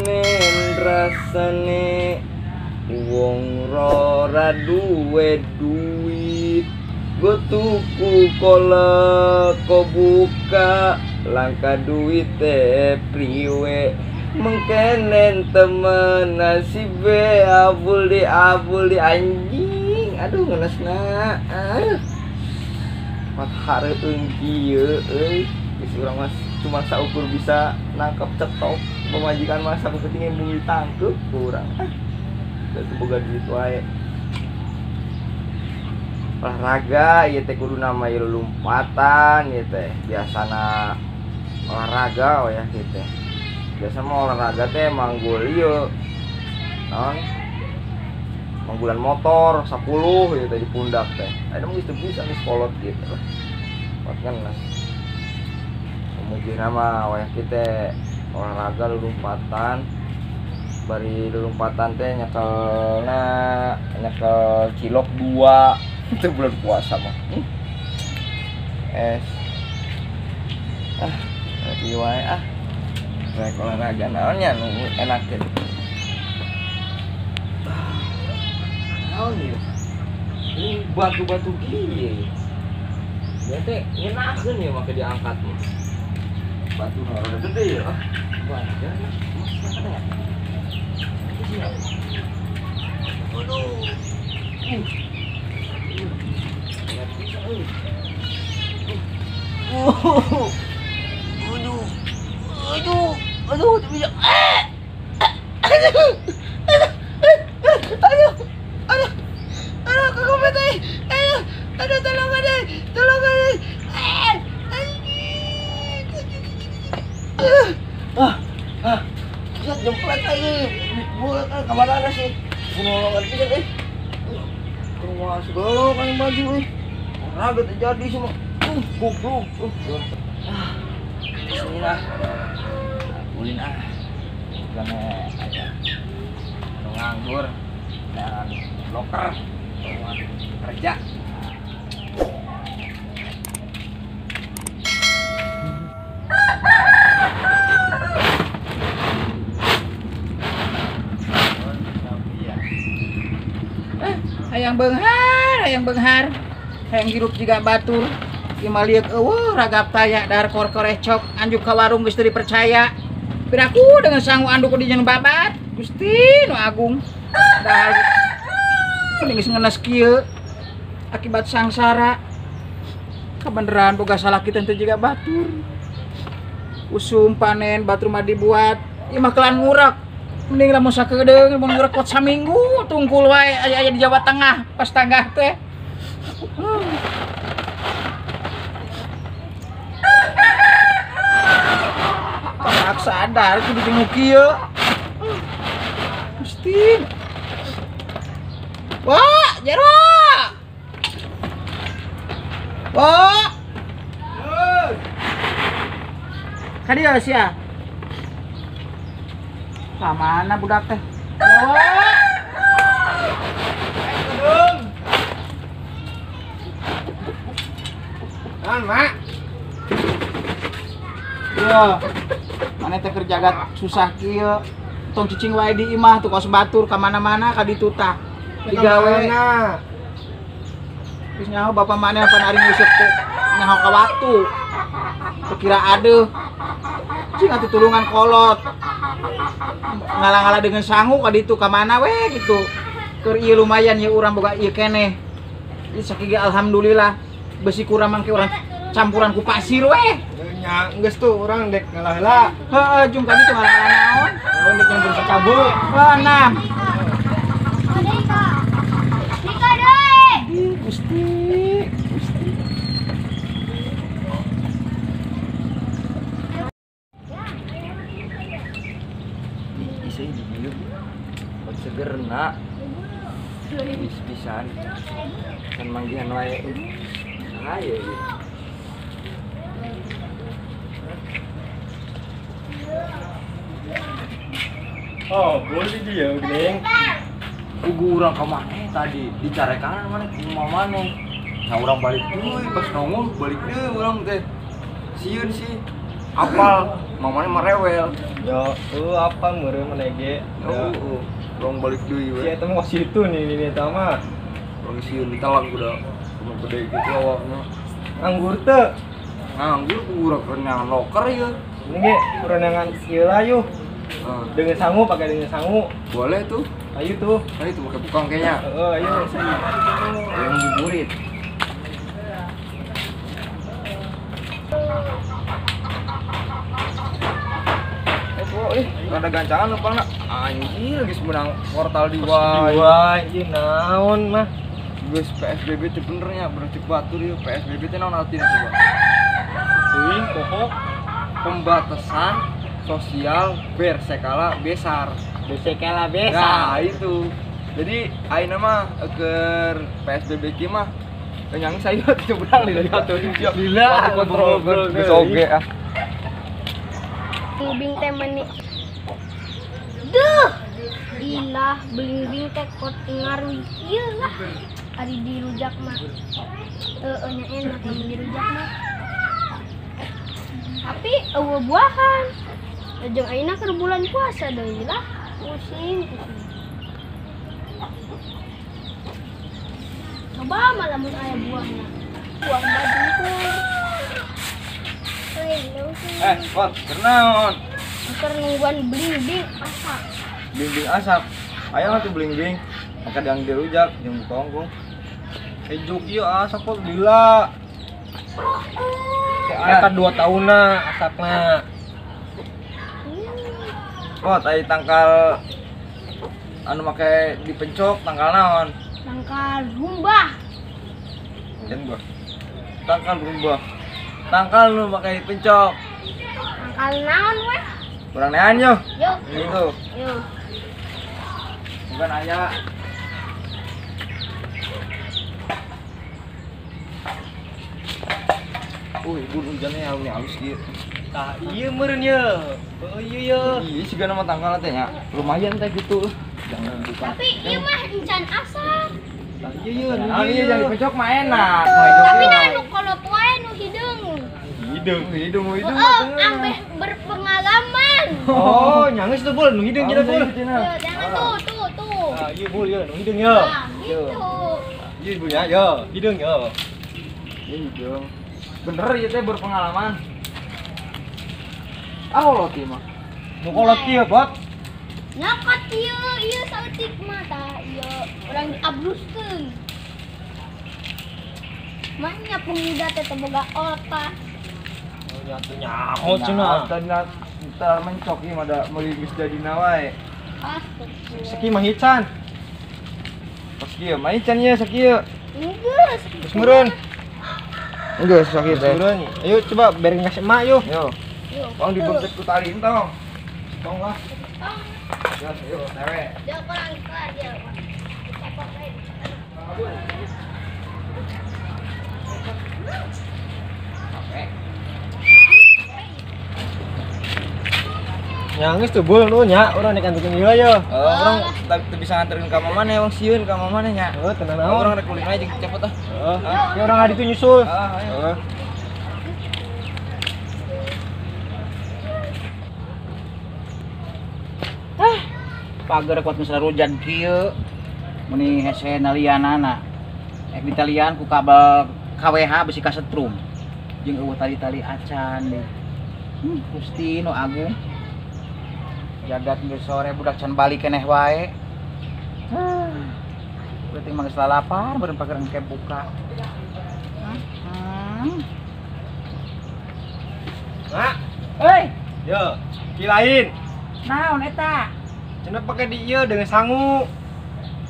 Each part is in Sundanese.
Mengkenen rasane wong ora duwe duit. Go tuku kolek ko buka langka duite priwe. Mengkenen temen nasibe abul di anjing. Aduh ngenesna. Mat hareueung kieu euy. Geus urang mah cuma saukur bisa nangkep cetok pemajikan mah sakupenting embung ditangkep ku urang. Da teu boga duit wae. Olahraga ieu teh kudu nama ieu lompatan ieu teh. Biasana olahraga we ya ieu teh. Biasa mah olahraga teh manggul ieu. Naon? Manggulan motor 10 ieu teh di pundak teh. Ayeuna mah geus teu bisa geus kolot gitu lah. Pot ngenes. Mungkin mah wayah kita olahraga lompatan. Bari lompatan teh nyekelna nyekel cilok 2. Itu bulan puasa mah. Es. Ah, lagi wae ah. Rek olahraga naon nya nu enak teh. Naon ieu? Ini batu-batu kieu. Dia teh ngenakeun ieu make diangkat mah. Batu rada gede ya. Wah, jangan mas ada ya. Aduh. Aduh. Aduh. Aduh, bisa. Aduh. Aduh. Aduh. Aduh, kagak teh. Aduh, aduh tolong deh. Tolong deh. Ah, bisa jemplet lagi. Bola kan kamarana sih. Penolongan pisan euy. Ke rumah segala kan maju euy. Olahraga terjadi semua. Goblok. Ah. Sini lah. Ulin ah. Bukannya aya nu nganggur dan loker kerja. Hayang beunghar, hayang hirup jiga batur. Imah lieuk eueuh ragap taya dahar korkorecok anjuk ka warung geus teu dipercaya. Piraku dengan sangu anduk di jeung babat, Gusti nu agung. Dahar geus ngenes kieu akibat sangsara. Kabeneran boga salah kita teh jiga batur. Usum panen batur mah dibuat, imah kelan ngurek. Mending lamun sakedeung mun ngurek kot saminggu tungkul wae aya-aya di Jawa Tengah pas tanggah teh. Tak sadar kudu jeung kieu. Gusti. Wah, jero. Wah. Ka dieu sia. Ka mana budak teh? Wah. Naon, Mak? Yo. Mana teh keur jagat susah kieu. Tong cicing wae di imah tuh kos batur ka mana-mana ka ditu tah. Digawe. Geus nyaho bapa maneh pan ari nguseup teh nyaho ka waktu. Teu kira adeuh. Cing atuh tulungan kolot. Ngalah-ngalah dengan sangu ka ditu ka mana we gitu. Keur ieu lumayan ieu urang boga ieu keneh. Ieu sakieu alhamdulillah besi kurang mangke urang campuran ku pasir we. Nya geus tuh urang dek ngalah heula. Heeh, jung ka ditu ngalah naon? Naon dek nyampur sakabul. Heuh, nah. Nika deui. Gusti, Gusti. Ih, di dieu. Pot segerna. Pisan. Kan manggihan wae. Saha ieu? Oh, boleh dia, geng. Kugu urang ka maneh tadi dicarekan maneh ku imah maneh. Nah urang balik deui pas nongol balik deui urang teh. Sieun sih. Apal, mamanya mah rewel. Ya, apa meureun maneh ge. Heeh. Urang balik deui we. Si eta mah situ nih ini eta mah. Urang sieun ditelan kuda. Kudu gede gitu awakna. Anggur teu. Nganggur urang keur neangan loker ieu. Ini ge urang neangan ieu lah yuh. Dengan sangu, pakai dengan sangu. Boleh tuh. Ayo tuh. Ayo tuh pakai bukang kayaknya. Heeh, ayo. Yang buburit. Rada gancangan lupa nak. Anjir geus menang portal di wae. Wae, ieu naon mah? Geus PSBB teh bener nya, berarti batur ieu PSBB teh naon artina coba? Teuing pokok pembatasan sosial berskala besar. Berskala besar. Nah, itu. Jadi ayeuna mah keur PSBB kieu mah nyang saya teu beurang di diatur. Lila kontrol geus oge ah. Belimbing teh meni. Duh. Ilah belimbing teh kot ngaruh ieu lah. Ari dirujak mah. Heueuh nya enak lamun dirujak mah. Tapi eueuh buahan. Jeung ayeuna keur bulan puasa deui lah. Pusing, pusing. Coba mah lamun aya buahna. Buah badungkur. Kot, kenaon? Keur nungguan belimbing asak. Belimbing asak. Ayo atuh belimbing. Maka dang dirujak jeung bukongkong. Ejuk ieu asak kok gila. Eta 2 tahunna asakna. Kot, aya tangkal anu make dipencok tangkal naon? Tangkal rumbah. Jeung gua. Tangkal rumbah. Tangkal nu make dipencok. Tangkal naon weh? Kurang nean yo. Yo. Gitu. Yo. Bukan aya. Ibu hujannya halus halus kieu. Tah ieu meureun ye. Heueuh ieu ye. Iya siga nama tangkal teh nya. Lumayan teh gitu. Jangan buka. Tapi ieu mah encan asak. Tah ieu ye. Nah, ieu jangan dipencok mah enak. Tapi nah nu kolot wae nu hideung. Hideung, hideung, hideung. Heeh, ambeh berpengalaman. Oh, nyangis tuh bul, nu hideung kita bul. Jangan tuh, tuh, tuh. Ah, ieu bul ye, nu hideung ye. Nah, gitu. Ieu bul ya, yo, hideung yo. Ieu hideung. Bener ieu teh berpengalaman. Ah, kolot ieu mah. Nu kolot ieu, Bot. Nyokot ieu, ieu saeutik mah tah ieu urang diabruskeun. Mahnya pemuda teh teu boga otak. Oh, nya teu nyaho cenah. Teu mencok ieu mah da meuli geus jadina wae. Ah, sakieu mah hican. Pas kieu mah hican ieu sakieu. Geus. Geus meureun. Geus sakieu teh. Meureun. Ayo coba bareng ngasih emak yuk. Yo. Tong dibencet ku tali entong. Tong lah. Ya, ayo, tewe. Dia kurang kelar dia. Oke. Nyangis tuh bul nu nya, urang nek anteurkeun ieu ye. Urang teu bisa nganteurkeun ka mamane, wong sieun ka mamane nya. Heuh, tenang naon. Urang rek ulin aja jeung cepet ah. Heeh. Ya urang ngaditu nyusul. Heeh, ayo. Pager kuat misalnya hujan kieu meni hese nalianana ek ditalian ku kabel KWH besi kasetrum jeung eueuh tali-tali acan deui. Gusti nu agung jagat geus sore budak can balik keneh wae. Berarti mah geus lalapar beureum pager engke buka. Mak, euy, yo, ki lain. Naon eta? Cenah pake di ieu dengan sangu.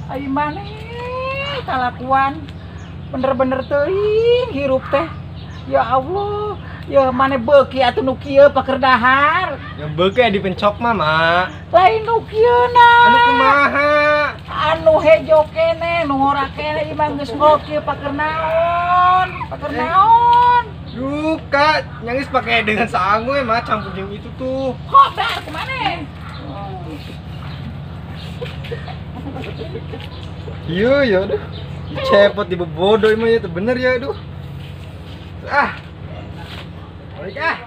Ai maneh kalakuan bener-bener teuing hirup teh. Ya Allah, ya maneh beuki atuh nu kieu paker dahar. Ya beuki dipencok mah, Mak. Lain nu kieu na. Anu kumaha? Anu hejo keneh, nu ngora keneh ieu mah geus ngol kieu paker naon? Paker naon? Duka, nyangis pakai dengan sangu ya, Mak, campur jeung itu tuh. Khobar kumaneh? Iya ya aduh. Cepot di bebodo emang ya bener ya aduh. Ah. Balik ah.